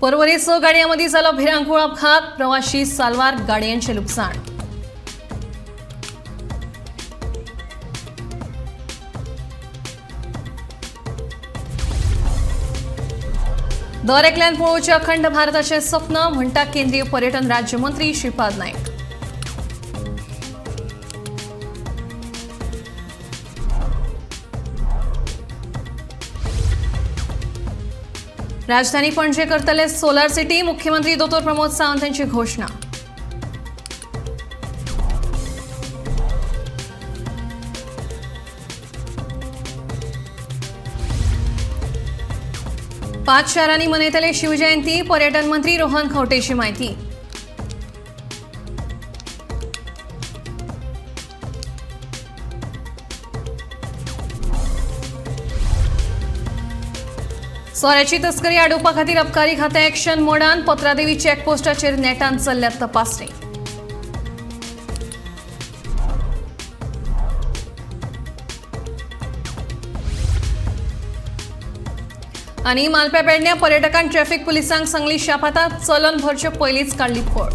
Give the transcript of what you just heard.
पर्वरी 6 गाडयांमदीं जालो भिरांकूळ अपघात. प्रवाशी साल्वार गाडयांचें लुकसाण. दर एकल्यान पळोवचें अखंड भारताचें स्वप्न म्हणटा केंद्रीय पर्यटन राज्यमंत्री श्रीपाद नायक. राजधानी पणजे करतले सोलार सिटी. मुख्यमंत्री दोतोर प्रमोद सावंत यांची घोषणा. पाच शहरांनी मनयतले शिवजयंती. पर्यटन मंत्री रोहन खंवटेची माहिती. सोऱ्याची तस्करी आडोवपा खातीर अबकारी खातें एक्शन मोडान. पत्रादेवी चेकपोस्टाचेर नेटान चल्ल्या तपासणी. आनी मालप्या पेडण्या पर्यटकान ट्रॅफिक पुलिसांक सांगली शापाता. चलन भरचे पयलींच काडली पळ.